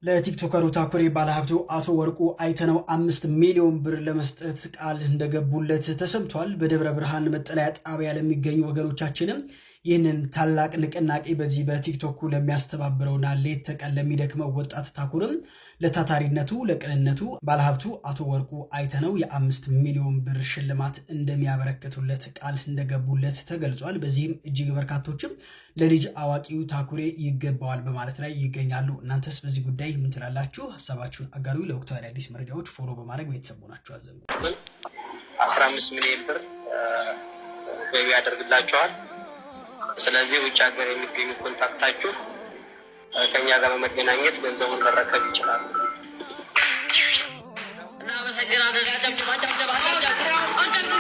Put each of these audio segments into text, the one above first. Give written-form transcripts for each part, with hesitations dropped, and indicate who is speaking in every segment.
Speaker 1: ለቲክቶከሩ ታኩሬ ባለሀብቱ አቶ ወርቁ አይተነው 5 ሚሊዮን ብር ለመስጠት ቃል እንደገቡለት ተሰምቷል። በደብረ ብርሃን መጠለያ ጣቢያ ለሚገኙ ወገኖቻችንም ይህንን ታላቅ ንቅናቄ በዚህ በቲክቶኩ ለሚያስተባብረውና ሌት ተቀን ለሚደክመው ወጣት ታኩርም ለታታሪነቱ፣ ለቅንነቱ ባለሀብቱ አቶ ወርቁ አይተነው የ5 ሚሊዮን ብር ሽልማት እንደሚያበረክቱለት ቃል እንደገቡለት ተገልጿል። በዚህም እጅግ በርካቶችም ለልጅ አዋቂው ታኩሬ ይገባዋል በማለት ላይ ይገኛሉ። እናንተስ በዚህ ጉዳይ ምን ትላላችሁ? ሀሳባችሁን አጋሩ። ለወቅታዊ አዳዲስ መረጃዎች follow በማድረግ ቤተሰብ ሆናችሁ አዘንጉ።
Speaker 2: 15 ሚሊዮን ብር ገቢ ያደርግላቸዋል። ስለዚህ ውጭ ሀገር የሚገኙ contact ኣችሁ ከኛ ጋር በመገናኘት ገንዘቡን መረከብ ይችላሉ።
Speaker 3: እናመሰግናለን። አጨብጭብ፣ አጨብጭብ፣ አጨብጭብ።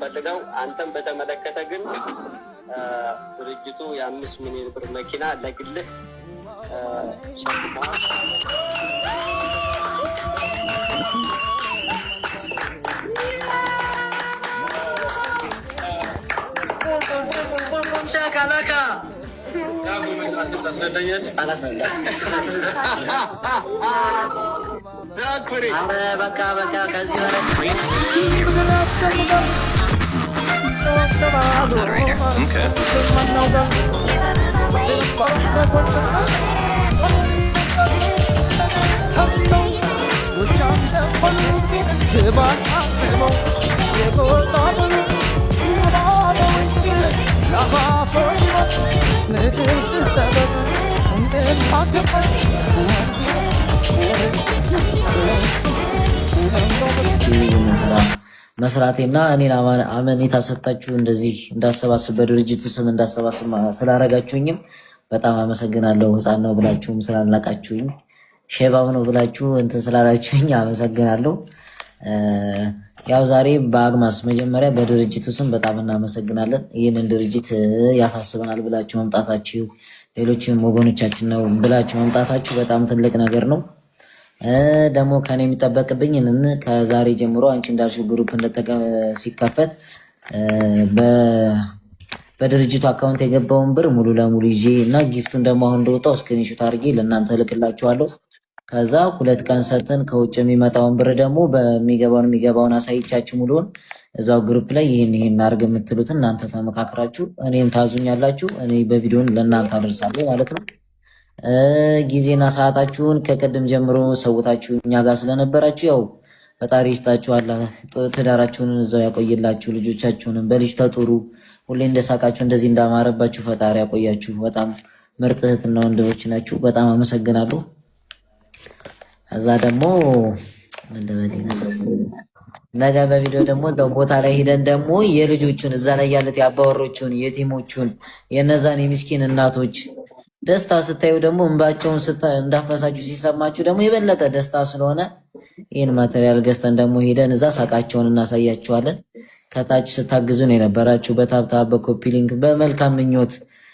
Speaker 2: ፈልገው አንተን በተመለከተ ግን ድርጅቱ የ5 ሚሊዮን ብር መኪና ለግልህ ሸልመዋል።
Speaker 3: ሻካላካ።
Speaker 2: አላስረዳም።
Speaker 3: ኧረ በቃ በቃ፣ ከዚህ በላይ።
Speaker 4: Moderator. Okay.
Speaker 5: ይህንን ስራ መስራቴና እኔን አመኔታ ሰጣችሁ እንደዚህ እንዳሰባስብ፣ በድርጅቱ ስም እንዳሰባስብ ስላረጋችሁኝም በጣም አመሰግናለሁ። ሕፃን ነው ብላችሁም ስላልናቃችሁኝ፣ ሼባም ነው ብላችሁ እንትን ስላላችሁኝ አመሰግናለሁ። ያው ዛሬ በአግማስ መጀመሪያ በድርጅቱ ስም በጣም እናመሰግናለን። ይህንን ድርጅት ያሳስበናል ብላችሁ መምጣታችሁ፣ ሌሎችም ወገኖቻችን ነው ብላችሁ መምጣታችሁ በጣም ትልቅ ነገር ነው። ደግሞ ከኔ የሚጠበቅብኝ ከዛሬ ጀምሮ አንቺ እንዳልሽው group ሲከፈት በድርጅቱ account የገባውን ብር ሙሉ ለሙሉ ይዤ እና gift ኡን ደግሞ አሁን እንደወጣው screenshot አድርጌ ለእናንተ እልክላችኋለሁ። ከዛ 2 ቀን ሰጥተን ከውጭ የሚመጣውን ብር ደግሞ በሚገባውን የሚገባውን አሳይቻችሁ ሙሉውን እዛው group ላይ ይህን ይህን አድርግ የምትሉትን እናንተ ተመካክራችሁ እኔን ታዙኛላችሁ። እኔ በቪዲዮን ለእናንተ አደርሳለሁ ማለት ነው። ጊዜና ሰዓታችሁን ከቅድም ጀምሮ ሰውታችሁ እኛ ጋር ስለነበራችሁ ያው ፈጣሪ ይስጣችሁ፣ አላህ ትዳራችሁን እዛው ያቆይላችሁ፣ ልጆቻችሁንም በልጅ ተጡሩ። ሁሌ እንደሳቃችሁ እንደዚህ እንዳማረባችሁ ፈጣሪ ያቆያችሁ። በጣም ምርጥ እህትና ወንድሞች ናችሁ። በጣም አመሰግናለሁ። ከዛ ደግሞ ምን ልበል፣ ነገ በቪዲዮ ደግሞ እዛው ቦታ ላይ ሂደን ደግሞ የልጆቹን፣ እዛ ላይ ያሉት የአባወሮቹን፣ የቲሞቹን፣ የነዛን የሚስኪን እናቶች ደስታ ስታዩ፣ ደግሞ እንባቸውን እንዳፈሳችሁ ሲሰማችሁ ደግሞ የበለጠ ደስታ ስለሆነ ይህን material ገዝተን ደግሞ ሄደን እዛ ሳቃቸውን እናሳያቸዋለን። ከታች ስታግዙን የነበራችሁ በ tap tap፣ በ copy link፣ በመልካም ምኞት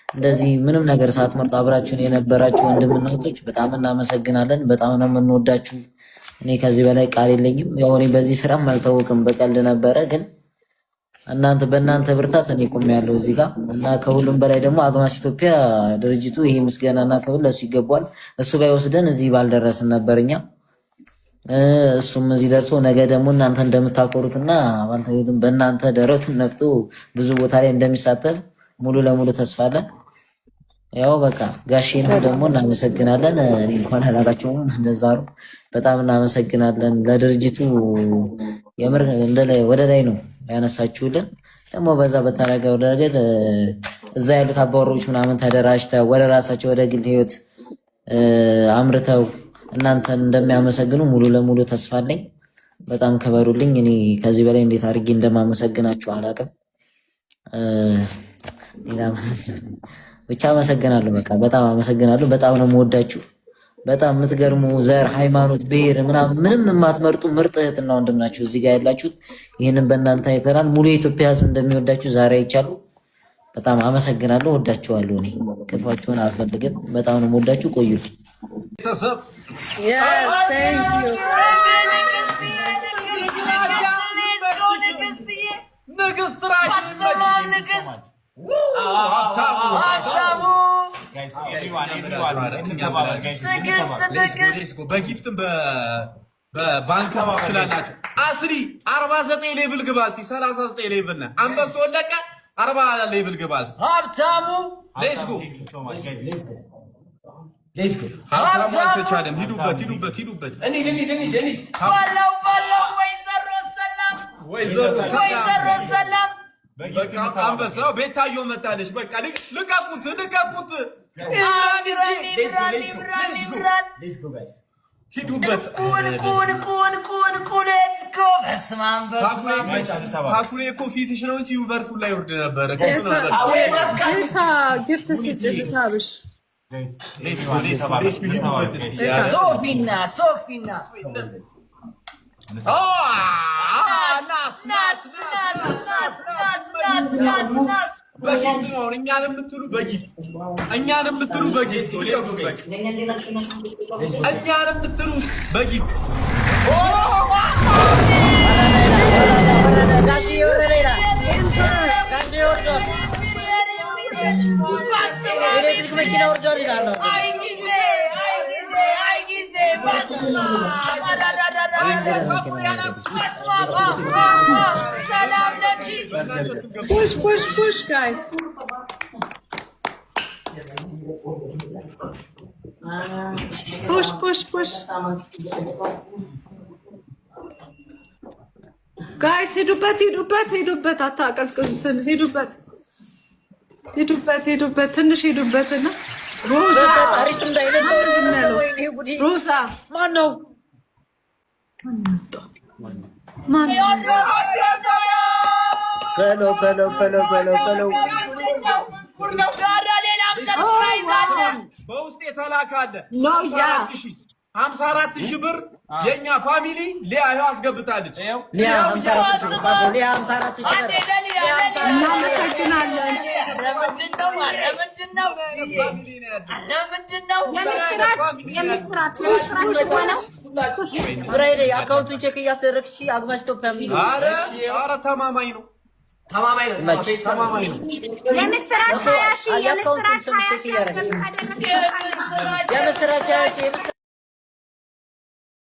Speaker 5: እንደዚህ ምንም ነገር ሳትመርጡ አብራችሁን የነበራችሁ ወንድምና እህቶች በጣም እናመሰግናለን። በጣም ነው የምንወዳችሁ። እኔ ከዚህ በላይ ቃል የለኝም። ያው እኔ በዚህ ስራም አልታወቅም፣ በቀልድ ነበረ፣ ግን እናንተ በእናንተ ብርታት እኔ ቆሜያለሁ እዚህ ጋር። እና ከሁሉም በላይ ደግሞ አግማስ ኢትዮጵያ ድርጅቱ ይሄ ምስጋናና ክብር ለእሱ ይገባዋል። እሱ ባይወስደን እዚህ ባልደረስን ነበር እኛ። እሱም እዚህ ደርሶ ነገ ደግሞ እናንተ እንደምታኮሩትና ባልተቤቱም በእናንተ ደረቱን ነፍቶ ብዙ ቦታ ላይ እንደሚሳተፍ ሙሉ ለሙሉ ተስፋ አለን። ያው በቃ ጋሼንም ደግሞ እናመሰግናለን። እኔ እንኳን አላላቸውም፣ እንደዛ ነው። በጣም እናመሰግናለን። ለድርጅቱ የምር ወደ ላይ ነው ያነሳችሁልን። ደግሞ በዛ በተረገው ረገድ እዛ ያሉት አባወሮች ምናምን ተደራጅተው ወደ ራሳቸው ወደ ግል ህይወት አምርተው እናንተን እንደሚያመሰግኑ ሙሉ ለሙሉ ተስፋ አለኝ። በጣም ክበሩልኝ። እኔ ከዚህ በላይ እንዴት አድርጌ እንደማመሰግናችሁ አላውቅም። ሌላ ብቻ አመሰግናለሁ። በቃ በጣም አመሰግናለሁ። በጣም ነው የምወዳችሁ። በጣም የምትገርሙ ዘር፣ ሃይማኖት፣ ብሔር ምናምን ምንም የማትመርጡ ምርጥ እህትና ወንድም ናችሁ እዚህ ጋር ያላችሁት። ይህንን በእናንተ አይተናል። ሙሉ የኢትዮጵያ ሕዝብ እንደሚወዳችሁ ዛሬ አይቻሉ። በጣም አመሰግናለሁ። ወዳችኋለሁ። እኔ ክፋችሁን አልፈልግም። በጣም ነው የምወዳችሁ። ቆዩልኝ።
Speaker 6: ቤተሰብ።
Speaker 7: Yes, thank you.
Speaker 6: ንግስት ራጅ።
Speaker 3: ንግስት።
Speaker 6: ሀብታሙ።
Speaker 3: ሀብታሙ።
Speaker 7: ትዕግስት ትዕግስት።
Speaker 4: በ gift ም በባንክ ትችላላችሁ። አስሪ 49 level ግባ እስቲ። 39 level ነህ። አንበሶ ለቀ 40 level ግባ እስቲ።
Speaker 6: ሀብታሙ።
Speaker 4: Let's go።
Speaker 6: Let's go።
Speaker 4: ሀብታሙ አልተቻለም። ሂዱበት፣ ሂዱበት፣ ሂዱበት።
Speaker 6: እንሂድ፣ እንሂድ፣ እንሂድ፣ እንሂድ። በለው በለው። ወይዘሮ ሰላም።
Speaker 4: ወይዘሮ
Speaker 6: ወይዘሮ ሰላም።
Speaker 4: በቃ አንበሳው ቤታዮ መታለች። በቃ ልቀቁት፣ ልቀቁት።
Speaker 6: ኢምራን፣ ኢምራን፣ ኢምራን፣ ኢምራን።
Speaker 4: ሂዱበት።
Speaker 6: እንቁ እንቁ እንቁ እንቁ እንቁ፣ let's go። በስመ አብ፣ በስመ አብ።
Speaker 4: ታኩሬ እኮ ፊትሽ ነው እንጂ universe ኡ ላይ ይወርድ ነበረ።
Speaker 7: ቤታ gift ስጭ ልሳብሽ።
Speaker 4: ሂዱበት እስቲ።
Speaker 6: ሶፊና፣ ሶፊና። ናስ ናስ ናስ ናስ ናስ ናስ ናስ ናስ።
Speaker 4: በ gift ነው አሁን እኛን የምትሉ በ gift፣ እኛን የምትሉ በ gift ልቀቁት። በቃ እኛን የምትሉ በ gift።
Speaker 5: ጋሽ ወረደ ይላል። ጋሽ ወርዷል። ኤሌክትሪክ መኪና ወርዷል ይላል።
Speaker 6: አይ ጊዜ፣ አይ ጊዜ፣ አይ ጊዜ፣ በስመ አብ። በስመ አብ። ሰላም ነች።
Speaker 7: Push, push, push, guys. Push, push, push. Guys ሂዱበት፣ ሂዱበት፣ ሂዱበት። አታቀዝቅዙትን። ሂዱበት፣ ሂዱበት፣ ሂዱበት። ትንሽ ሂዱበት እና ሮዛ።
Speaker 5: አሪፍ እንዳይነት።
Speaker 7: ዝም ያለው?
Speaker 5: ወይኔ ጉዴ!
Speaker 7: ሮዛ።
Speaker 5: ማን ነው?
Speaker 7: ማን?
Speaker 5: በለው በለው በለው በለው በለው።
Speaker 6: ኧረ ሌላም surprise አለ።
Speaker 4: በውስጥ የተላከ አለ።
Speaker 7: No, yeah.
Speaker 4: 54,000 ብር የኛ family ሊያ ይኸው አስገብታለች።
Speaker 5: ሊያ 54,000 ብር፣ ሊያ 54,000 ብር።
Speaker 6: አንዴ ለሊያ፣ ለሊያ።
Speaker 7: እናመሰግናለን።
Speaker 6: ኧረ ምንድን ነው? ኧረ ምንድን ነው? ኧረ ምንድን ነው?
Speaker 8: የምስራች፣ የምስራች፣ የምስራች ነው።
Speaker 5: ፍራይዴ account ኡን check እያስደረግሽ አግማሽ ኢትዮጵያ የሚል።
Speaker 4: ኧረ ኧረ ተማማኝ ነው።
Speaker 3: ተማማኝ ነው።
Speaker 4: ተማማኝ ነው።
Speaker 8: የምስራች 20,000፣ የምስራች 20,000 አስገብታ ደረሰች።
Speaker 5: የምስራች 20,000፣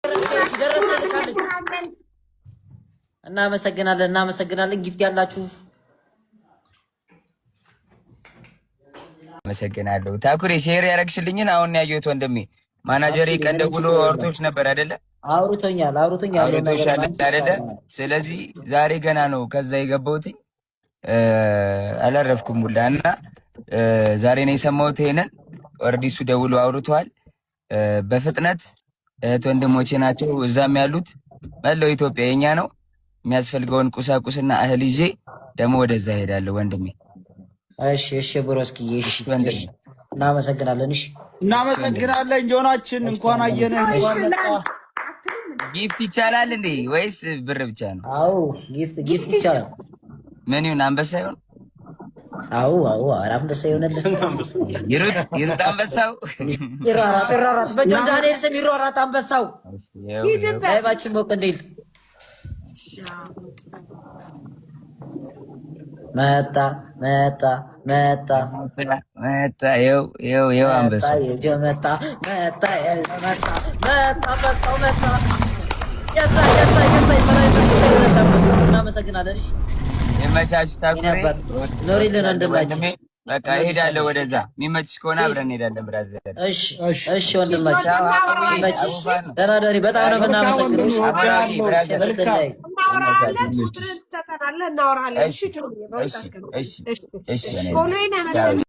Speaker 5: የምስራች ደረሰልካለች። እናመሰግናለን፣ እናመሰግናለን። Gift ያላችሁ
Speaker 9: አመሰግናለሁ። ታኩሬ share ያደረግሽልኝን አሁን ያየሁት ወንድሜ፣ ማናጀሬ ቀን ደውሎ አውርቶች ነበር አይደለ?
Speaker 5: አውርቶኛል፣ አውርቶኛል ያለውን ነገር
Speaker 9: አውርቶሻል
Speaker 5: ማለት
Speaker 9: አይደለ?
Speaker 5: ይቻላል።
Speaker 9: ስለዚህ ዛሬ ገና ነው ከዛ የገባሁትኝ፣ አላረፍኩም ሁላ እና ዛሬ ነው የሰማሁት ይሄንን። Already እሱ ደውሎ አውርቷል። በፍጥነት እህት ወንድሞቼ ናቸው እዛም ያሉት፣ መላው ኢትዮጵያ የኛ ነው። የሚያስፈልገውን ቁሳቁስና እህል ይዤ ደግሞ ወደዛ እሄዳለሁ ወንድሜ።
Speaker 5: እሺ እሺ broski፣ እሺ።
Speaker 9: ወንድሜ።
Speaker 5: እሺ፣ እናመሰግናለን። እሺ።
Speaker 1: እናመሰግናለን ጆናችን፣ እንኳን አየንህ፣ እንኳን መጣ።
Speaker 9: Gift ይቻላል እንዴ ወይስ ብር ብቻ ነው?
Speaker 5: አዎ፣ gift gift ይቻላል።
Speaker 9: ምን ይሁን? አንበሳ ይሁን?
Speaker 5: አዎ አዎ፣ ኧረ አንበሳ ይሆነልን።
Speaker 9: ይሩጥ ይሩጥ አንበሳው።
Speaker 5: ይሯሯጥ ይሯሯጥ፣ በጆን ዳንኤል ስም ይሯሯጥ አንበሳው።
Speaker 9: ይኸው ይኸው።
Speaker 5: Live ኣችን ሞቅ እንዲል። መጣ መጣ መጣ።
Speaker 9: መጣ፣ ይኸው ይኸው ይኸው።
Speaker 5: መጣ።
Speaker 9: አንበሳው።
Speaker 5: የጆ መጣ መጣ የጆ መጣ መጣ፣ አንበሳው መጣ። የሳ የሳ የሳ ይመራ አንበሳው። እናመሰግናለን። እሺ።
Speaker 9: ይመቻችሁ ታኩሬ።
Speaker 5: የኔ አባት ኖሪልን ወንድማችን።
Speaker 9: ወንድሜ በቃ እሄዳለሁ ወደዛ። የሚመችሽ ከሆነ አብረን እንሄዳለን brother።
Speaker 5: እሺ እሺ ወንድማችን ይመችሽ። ደህና ደሪ። በጣም ነው የምናመሰግነው። እሺ።
Speaker 9: Brother።
Speaker 5: ምርጥ ላይ።
Speaker 8: እናወራለን፣ ቁጥርን ትሰጠናለህ፣ እናወራለን። እሺ ጆኒ፣ በውስጥ
Speaker 9: እሺ።
Speaker 8: አስገባ።
Speaker 9: እሺ እሺ።
Speaker 8: ሆኖ ይነመሰል።